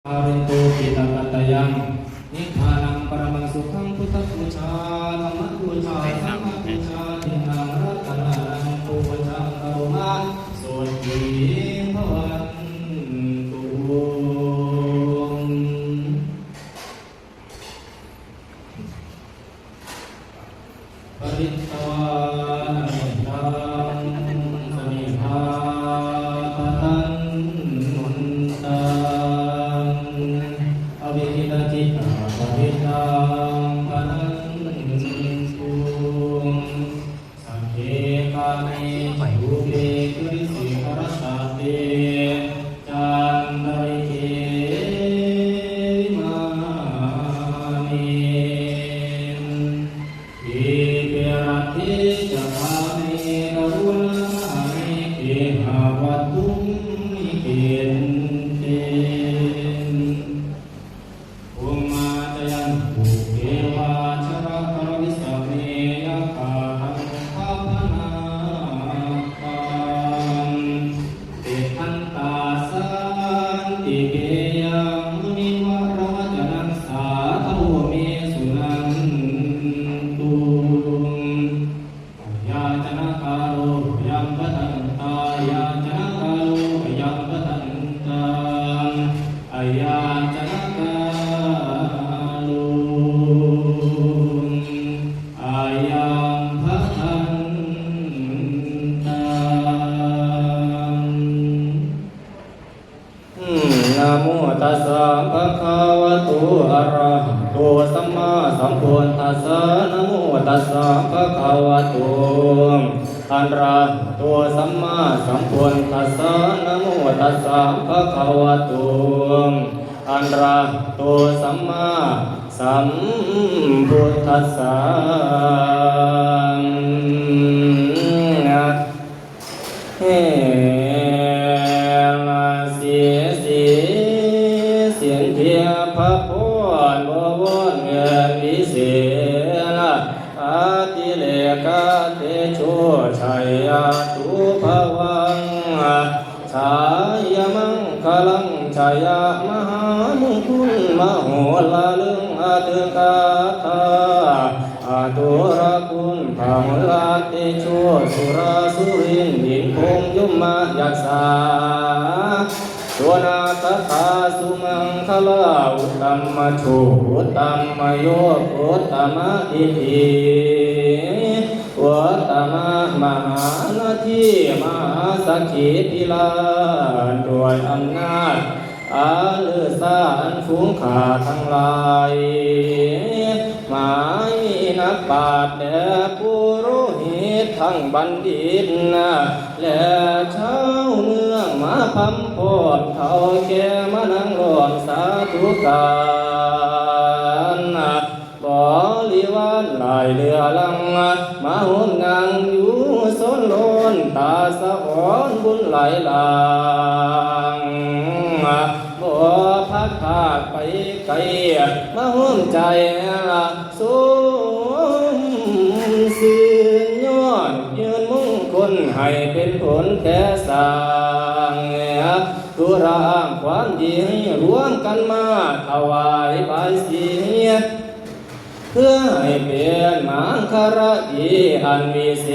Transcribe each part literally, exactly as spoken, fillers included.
Hārentu piṭakattayaṃ nibbānaṃ paramaṃ sukhaṃ. Buddhapūjā, dhammapūjā, saṅghapūjā, tiṇṇaṃ ratanānaṃ pūjaṃ karoma, sotthī bhavantu. Pharitvāna mettaṃ samettā bhadantā, avikkhittacittā parittaṃ bhaṇantu. Sagge kāme ca rūpe girisikharataṭe cantalikkhe vimāne, dīpe raṭṭhe ca gāme taruvanagahane gehavatthumhi khette, bhummā cāyantu devā jalathalavisame yakkhagandhabbanāgā, tiṭṭhantā santike yaṃ munivaravacanaṃ sādhavo me suṇantu. Ayācakālo ayambhadantā, ayācakālo ayambhadantā, ayācakālo ayambhadantā. Namo tassa bhagavato arahato sammāsambuddhassa. Namo tassa bhagavato arahato sammāsambuddhassa. Namo tassa bhagavato arahato sammāsambuddhassa. เฮลาสีสีสินเทียบพระพรบวรเงินวิเศษ อติเลกเตโชชัยยาตุภวัง ชายมังคลังชยมหามงคลมโหฬารเลิงอตึกาธา อตุรคุณพหุลาเตโชสุราสุรินทร์อินทร์พรหมยมมายักษา สุนาคตาสุมังคลาอุตตมโชอุตตมโยโคตมทิฏฐิ อุตตมมหานาทีมหาสักขีพิราชด้วยอำนาจ อาฤสาอันสูงค่าทั้งหลาย หมายมีนักปราชญ์และปุโรหิตทั้งบัณฑิต และชาวเมืองมาพร่ำพร้อมเฒ่าแก่มานั่งล้อมสาธุการ บริวารหลายเรือลัง มาโฮมนั่งอยู่สนโลน ตาสะออนบุญหลายหลัง บ่พัดพรากไปไกล มาโฮมใจสมซื่น ย้อนยืนมงคลให้เป็นผลแก่สร้าง ธุระอ้างความดีให้รวมกันมาถวายบายสี เพื่อให้เป็นมังคลดีอันวิเศ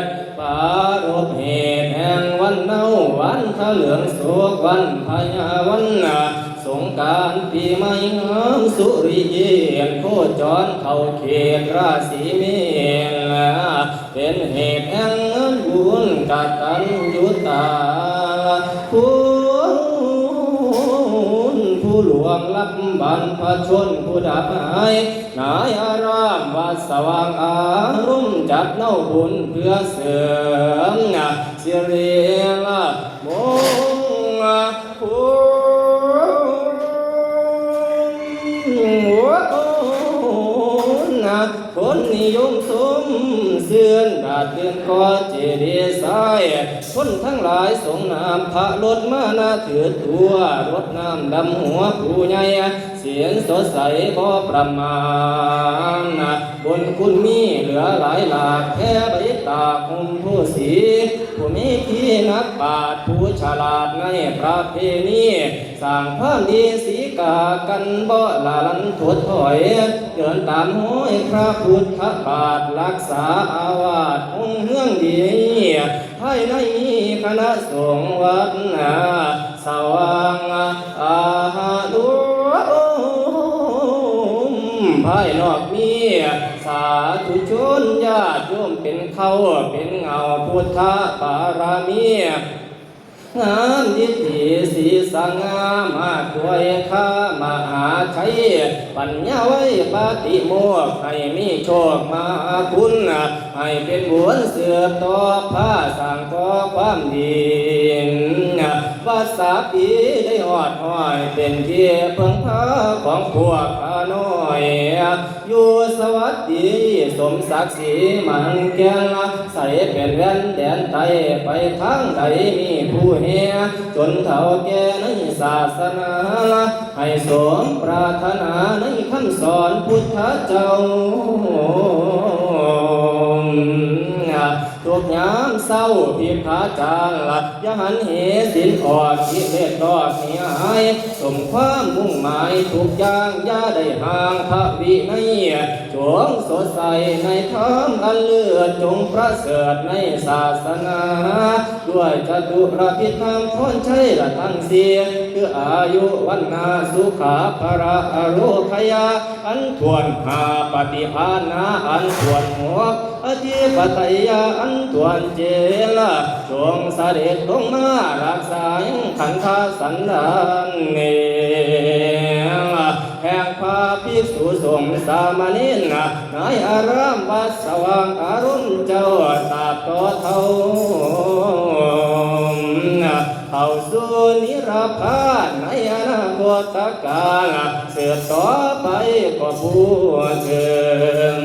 ษ ปรารภเหตุแห่งวันเนาวันทะเลิงโศกวันพญาวันสงกรานต์ปีใหม่งามสุริเยนโคจรเข้าเขตราศีเมษ เป็นเหตุแห่งเงินบุญกตัญญูตาคุณ ผู้ล่วงลับบรรพชนผู้ดับหาย นายอารามวัดสว่างอารมณ์ จัดเนาบุญเพื่อเสริมสิริมงคล คนนี้ ยงสมซื่นดาดดื่นก่อเจดีย์ทราย คนทั้งหลายสงน้ำพระรถมานาถือตัว รดน้ำดำหัวผู้ใหญ่ ศีลสดใสบ่ประมาณ บุญคุณมีเหลือหลายหลาก แผ่ใบตากหุ้มผู้สี ผู้มีที่นักปราชญ์ผู้ฉลาดในประเพณี สร้างความดีสีกากันบ่ละลันถดถอย เดินตามห้อยพระพุทธบาท รักษาอาวาสองค์เฮืองดี ภายในมีคณะสงฆ์วัดนาสว่างอาหารุม ภายนอกมีสาธุชนญาติโยมเป็นเขาเป็นเงาพุทธบารมี งามดิถีสีสง่ามาด้วยข้ามหาชัย ปัญญาไว้ปาติโมกข์ให้มีโชคมาคุณ ให้เป็นบุญสืบต่อพาสร้างก่อความดี วัดสาปีได้ฮอดห้อย เป็นที่เพิ่งพาของพวกข้าน้อย อยู่สวัสดีสมศักดิ์ศรีมันแก่น ใสเป็นแว่นแดนใต้ ไปทางใดมีผู้แห่ จนเฒ่าแก่ในศาสนา ให้สมปรารถนาในคำสอนพุทธเจ้า ทุกยามเศร้าพิกขาจาร อย่าหันเหสินออก กิเลสลอกหนีหาย สมความมุ่งหมายทุกอย่าง อย่าได้ห่างพระวินัย จงสดใสในธรรมอันเลิศ จงประเสริฐในศาสนา ด้วยจตุรพิธรรมพรชัยละทั้งสี่ คืออายุ วรรณะ สุขะ พละ อโรคยะ อันถ้วนห้า ปฏิภาณะ อันถ้วนหก อธิปไตยะ อันถ้วนเจ็ด จงเสด็จลงมารักษายังขันธสันดานเน แห่งพระภิกษุสงฆ์สามเณร ในอารามวัดสว่างอารมณ์เจ้าตราบต่อเท่า เข้าสู่นิรพานในอนาคตกาล สืบต่อไปก็ผู้เถิง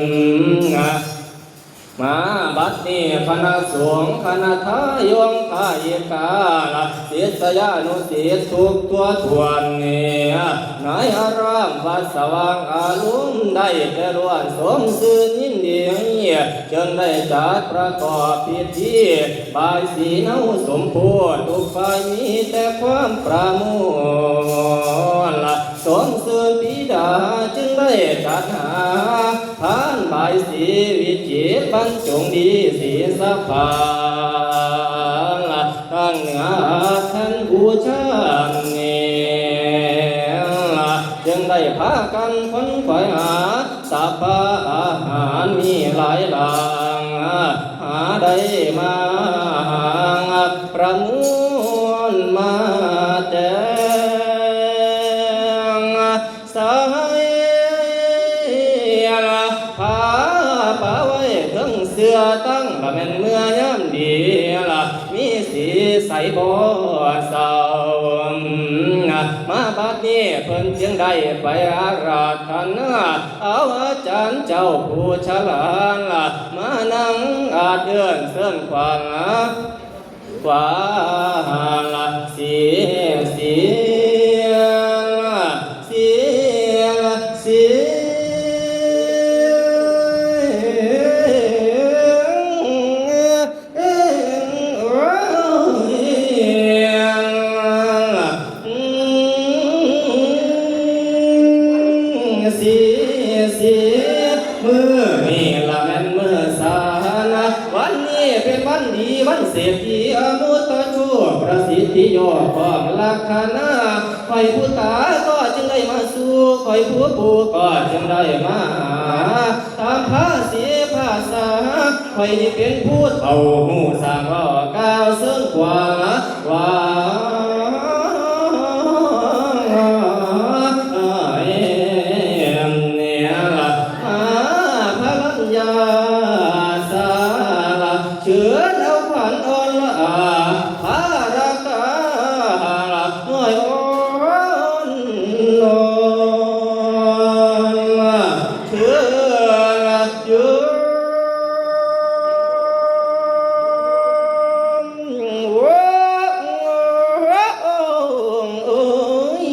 มาบัดนี้คณะสงฆ์คณะทายงคายิกา ศิษยานุศิษย์ทุกทั่วทวนเนี่ย ในอารามวัดสว่างอารมณ์ได้แต่ล้วนสมซื่นยินดี จึงได้จัดประกอบพิธี บายสีเนาสมโพธิทุกฝ่ายมีแต่ความประโมท สมซื่นปีดาจึงได้จัดหา พานบายสีวิจิตรบรรจงดีสีสะพาน ทั้งเหนือท่านบูชาเนร จึงได้พากันขนขวายหา สัพพะอาหารมีหลายหลาง หาได้มาหางประมวลมาแจง สายละพาปะไว้เทิงเสื้อตั้งละแม่นเมื่อยามดีละ มีสีใสบ่เศร้า มาบัดนี้เพิ่นจึงได้ไปอาราธนา เอาอาจารย์เจ้าผู้ฉลาดละ มานั่งอาจเอื้อนเซิ้นขวัญ ขวาละสีสีละสีละสี สีสี มื้อนี้ละแม่นมื้อสานะ วันนี้เป็นวันดีวันเศรษฐีอมุตตะโชค ประสิทธิยอดของลัคนา ข้อยผู้ตาก็จึงได้มาสู่ ข้อยผู้ปู่ก็จึงได้มาหา ตามภาษีภาษา ข้อยนี่เป็นผู้เฒ่า ฮู้สร้างเว้ากล่าวเซิ้นกว้างว่า เนี่ยละ พระรัญญาสาละ เชิญเอาขวัญอ่อนละอา พระรักษาละ น้อยอ่อนนอนละ เชิญละ เชิญ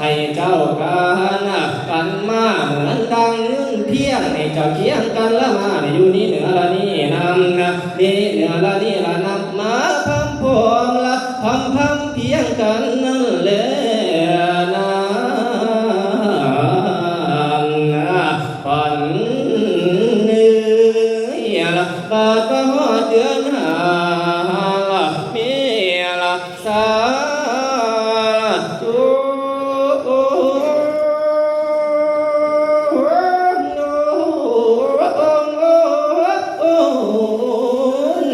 ให้เจ้ากันกันมาเหมือนดังเงินเพียง ให้เจ้าเคียงกันละมาอยู่นี่เหนือละนี่นำนะ นี่เหนือละนี่ละนำมาพำพร้อมละพำพำเพียงกันนั่นแหละนะ ขวัญเอ้ยละบาดมาฮอดเดือนห้าละมีละสาธุ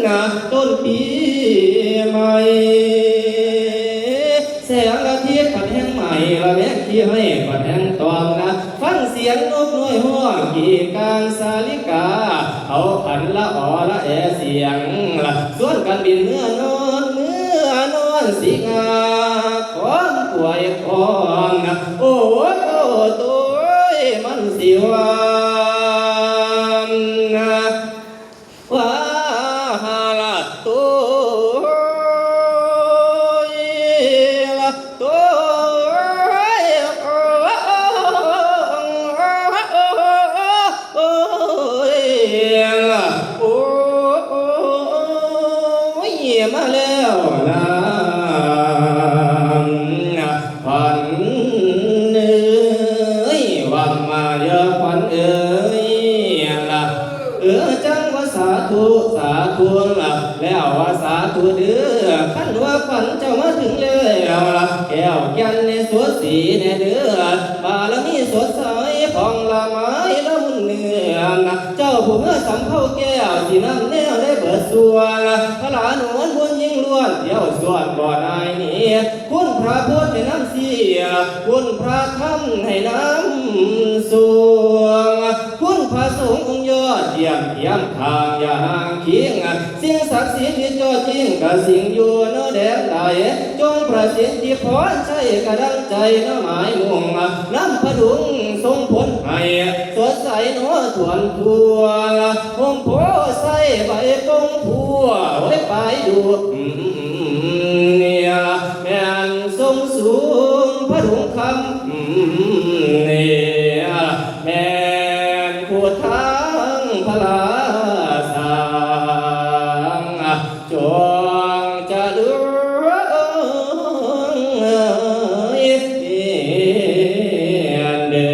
นะต้นปีใหม่ แสงอาทิตย์ผัดแห้งใหม่ละแมงขี้ให้ผัดแห้งตอมนะ ฟังเสียงนกน้อยฮ้องกี่กลางสาลิกา เขาขันละออละแอเสียงละชวนกันบินเมื่อนอนเมื่อนอนสิงา ความป่วยพร้อมนะ โอ้ยโอ้โตยมันสิวานนะ ว่าละโตยละโตย โอ้ย โอ้ย มาแล้วนะ ขวัญเอ้ย ว่ามาเยอะขวัญเอ้ยละ เออ จังว่าสาธุ สาธุละ แล้วว่าสาธุเด้อ คันว่าขวัญเจ้ามาถึงแล้วละ แก้วแก่นในสดสีแน่เด้อ บารมีสดใสผ่องละไม้ละมุนเนือง เจ้าผู้เมื่อสำเภาแก้ว สินำแนวได้เบิดส่วน พระหลานหวนบุญยิ่งล้วน เที่ยวส่วนบ่อนายนี้ คุณพระพุทธในน้ำเสีย คุณพระธรรมให้น้ำสวง คุณพระสงฆ์องค์ยอดเยี่ยมเทียมทางอย่าห่างเคียง สิ่งศักดิ์สิทธิ์ที่ยอดยิ่งกะสิ่งอยู่เนอแดนใด จงประสิทธิพรชัยกระดังใจเนอหมายมุ่ง นำพดุงทรงผลให้สดใสเนอทวนทั่ว หงโพธิ์ใส่ใบปงพัวไว้ปลายดูก เนี่ยแม่นทรงสูงพดุงคำ เนี่ยแม่นผู้ทางพระราชา จงจะเลืองเด่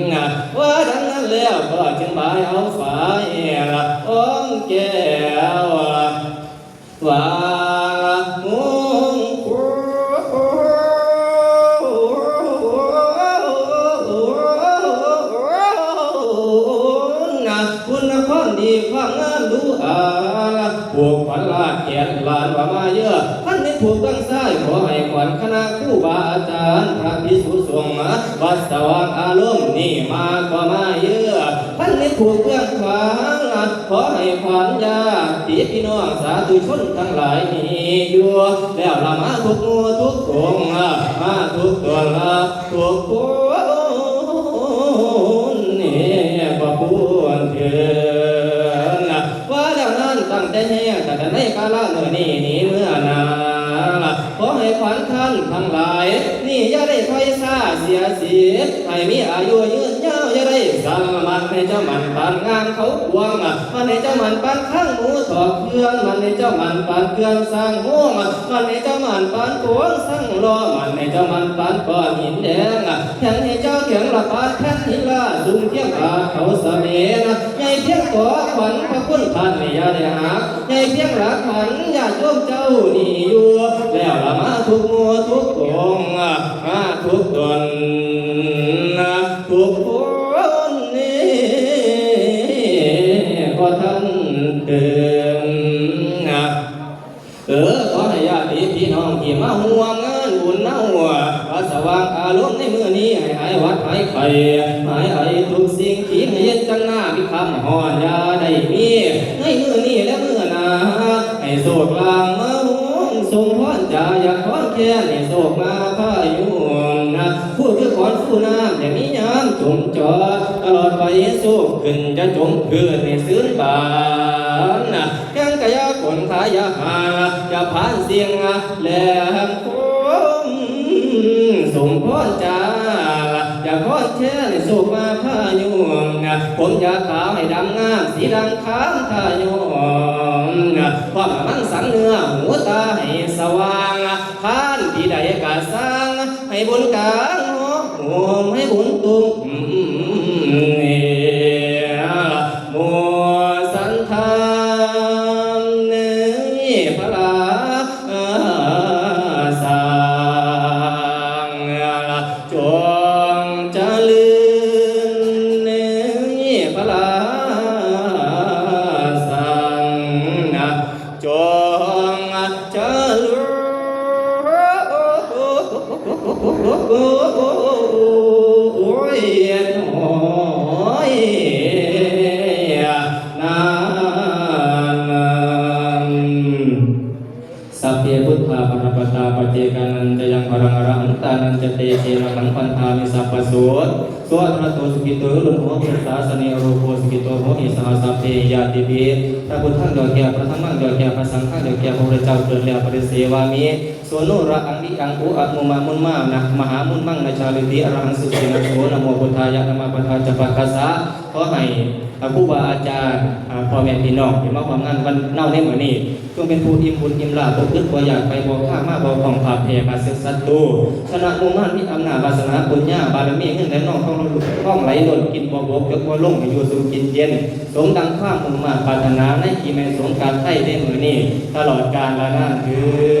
น ว่าดังนั้นแล้วก็จึงบายเอาฝายละอ้อมแก้ว ว่าหงคุณความดีความงามดูอาผูกขวัญลาดแขนหลานว่ามาเยอะ ท่านได้ผูกเบื้องซ้ายขอให้ขวัญคณะครูบาอาจารย์พระภิกษุสงฆ์วัดสว่างอารมณ์นี่มาก็มาเยอะ ท่านได้ผูกเบื้องขวา ขอให้ขวัญญาติพี่น้องสาธุชนทั้งหลายนี้อยู่ แล้วละมาทุกหมู่ทุกองค์ มาทุกตัวละทุกคนนี่ก็ควรเถิด ว่าดังนั้นตั้งแต่แห้งตั้งแต่ในกาลเมื่อนี้นี้เมื่อหนา ขอให้ขวัญท่านทั้งหลาย นี่อย่าได้ถอยช้าเสียที ให้มีอายุยืนยาวอย่าได้สั้น มันให้เจ้ามันปานงามเขากวาง มันให้เจ้ามันปานข้างหมูถอกเพื่อน มันให้เจ้ามันปานเพื่อนสร้างห้อง มันให้เจ้ามันปานโขงสร้างล้อ มันให้เจ้ามันปานก้อนหินแดง แข็งให้เจ้าแข็งละปานแผ่นหินละสูงเทียมอาเขาสะเมนะ ใหญ่เพียงขอขวัญพระคุณท่านอย่าได้หัก ใหญ่เพียงหลักขันญาติโยมเจ้านี่อยู่ แล้วละมาทุกหมู่ทุกองค์ มาทุกตน ทุกคนนี่ ก็ท่านเติม เออ ขอให้ญาติพี่น้องที่มาร่วมงานบุญเนาะ ว่าสว่างอารมณ์ในมื้อนี้ให้หายหวัดหายไข้ หายไอทุกสิ่งที่เฮ็ดจังหน้ามีคำฮอดอย่าได้มี ในมื้อนี้และมื้อหน้า ให้โชคลางมาฮวงสมพรจาอยากขอนแค้นให้โชคมาพายุนะ ผู้คือขอนสู้น้ำอย่ามียามจมจอด ตลอดไปโชคขึ้นจะจมพื้นให้ซื่นบาน แข้งกะยาขนขายาหาจะผ่านเสียงแหลมคม สมพรจา อยากขอแค้นสุขมาพายุผมอยากขาวให้ดำงามสีดังค้างทายมความมังสังเนื้อหูตาให้สว่าง ท่านที่ใดกะสร้าง ให้บุญกลางหอมให้บุญตุ้มโมสันทานในพระสร้างจงเจริญในพระสร้าง จงเจริญ โอ้ย โอ้ย นานัน สัพเพพุทธา ภรปตา ปัจเจกานัญจะยัง พลัง อรหันตานัญจะ เตเจนะหัง พันธามิ สัพพโส โสอัตระโต สุขิโต วิรุณโหติ สาสะเน อโรโค สุขิโต โหติ สห สัพเพ ญาติปิ พระพุทธัง ดอกแก้ว พระธัมมัง ดอกแก้ว พระสังฆัง ดอกแก้ว พระพุทธเจ้า เกิดแล้ว ปฏิเสวามิ โสโนระอังวิอัง อุอะมุมะมุนมานะ มหามุนมังนะ ชาลิติ อรหัง สุสีนะโส นะโมพุทธายะ นะมะพุทธาจะ ปักขะสะ ขอให้ อ่า ครูบาอาจารย์ อ่า พ่อแม่พี่น้องที่มาร่วมงานวันเนาในมื้อนี้ จงเป็นผู้อิ่มบุญอิ่มลาภ บ่อึดบ่อยาก ไปบ่ค้า มาบ่คล่อง พาแพ้ข้าศึกศัตรู ชนะหมู่มาร มีอำนาจวาสนา บุญญาบารมี เงินไหลนอง ทองไหลล้น กินบ่บก จกบ่ลง ให้อยู่สุขกินเย็น สมดังความมุ่งมาดปรารถนา ในปีใหม่สงกรานต์ไทยในมื้อนี้ ตลอดกาลนานเทอญ